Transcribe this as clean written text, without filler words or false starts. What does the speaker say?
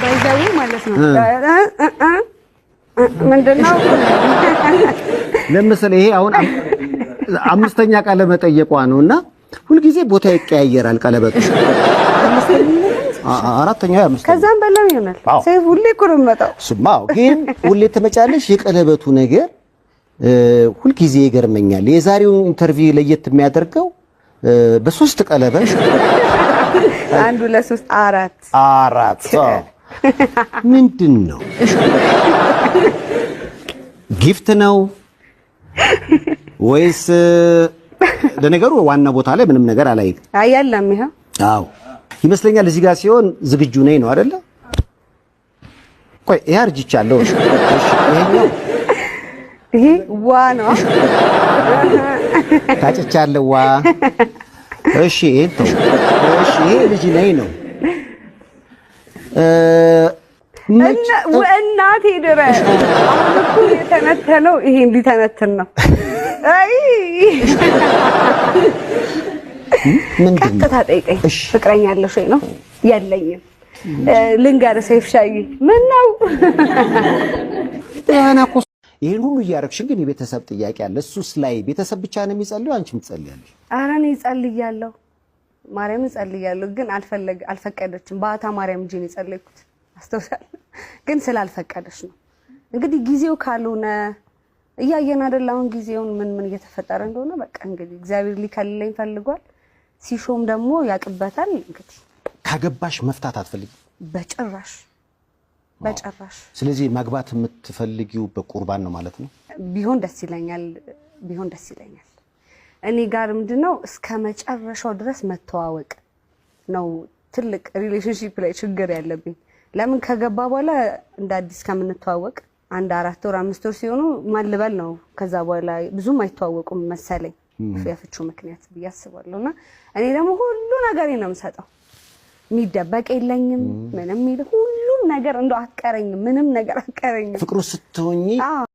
By the way ማለት ነው። ምንድን ነው? ለምሳሌ ይሄ አሁን አምስተኛ ቃለ መጠየቋ ነው እና ሁልጊዜ ቦታ ይቀያየራል ቀለበቱ። አራተኛ አምስተኛ ከዛም በላይ ይሆናል። ሰይፍ ሁሌ እኮ ነው የሚመጣው። እሱማ ግን ሁሌ ትመጫለሽ። የቀለበቱ ነገር ሁልጊዜ ይገርመኛል። የዛሬውን interview ለየት የሚያደርገው በሶስት ቀለበት። አንድ፣ ሁለት፣ ሶስት፣ አራት። አራት ምንድን ነው? Gift ነው ወይስ? ለነገሩ ዋና ቦታ ላይ ምንም ነገር አላይም። አይ የለም፣ ይኸው። አዎ ይመስለኛል። እዚህ ጋር ሲሆን ዝግጁ ነኝ ነው አይደለ? ቆይ ይሄ አርጅቻለሁ። እሺ ይሄኛው ይሄ ዋ ነው። ታጭቻለሁ። ዋ እሺ፣ ይሄን ተው። እሺ ይሄ ልጅ ነኝ ነው። እናቴ ድረስ አሁን እኮ የተነተነው ይሄ እንዲተነትን ነው። አይ ምንድን ነው? ቀጥታ ጠይቀኝ። ፍቅረኛ አለሽ ወይ ነው? የለኝም። ልንገርህ ሰይፍ ሻይ ምን ነው? ደህና እኮ ይሄን ሁሉ እያደረግሽ ግን የቤተሰብ ጥያቄ አለ። እሱስ ላይ ቤተሰብ ብቻ ነው የሚጸልየው? አንቺም ትጸልያለሽ? ኧረ እኔ እጸልያለሁ፣ ማርያም እጸልያለሁ። ግን አልፈቀደችም። በአታ ማርያም እጄ ነው የጸለይኩት አስታውሳለሁ። ግን ስላልፈቀደች ነው። እንግዲህ ጊዜው ካልሆነ እያየን አይደል አሁን ጊዜውን ምን ምን እየተፈጠረ እንደሆነ። በቃ እንግዲህ እግዚአብሔር ሊከልለኝ ፈልጓል። ሲሾም ደግሞ ያውቅበታል። እንግዲህ ካገባሽ መፍታት አትፈልጊም? በጭራሽ በጭራሽ። ስለዚህ ማግባት የምትፈልጊው በቁርባን ነው ማለት ነው? ቢሆን ደስ ይለኛል። ቢሆን ደስ ይለኛል። እኔ ጋር ምንድነው እስከ መጨረሻው ድረስ መተዋወቅ ነው ትልቅ relationship ላይ ችግር ያለብኝ። ለምን ከገባ በኋላ እንደ አዲስ ከምንተዋወቅ አንድ 4 ወር 5 ወር ሲሆኑ ማን ልበል ነው። ከዛ በኋላ ብዙም አይተዋወቁም መሰለኝ የፍቹ ምክንያት ብዬ አስባለሁ። እና እኔ ደግሞ ሁሉ ነገር ነው የምሰጠው። የሚደበቅ የለኝም። ምንም ሁሉም ነገር እንደው አትቀረኝም፣ ምንም ነገር አትቀረኝም። ፍቅሩ ስትሆኚ አዎ።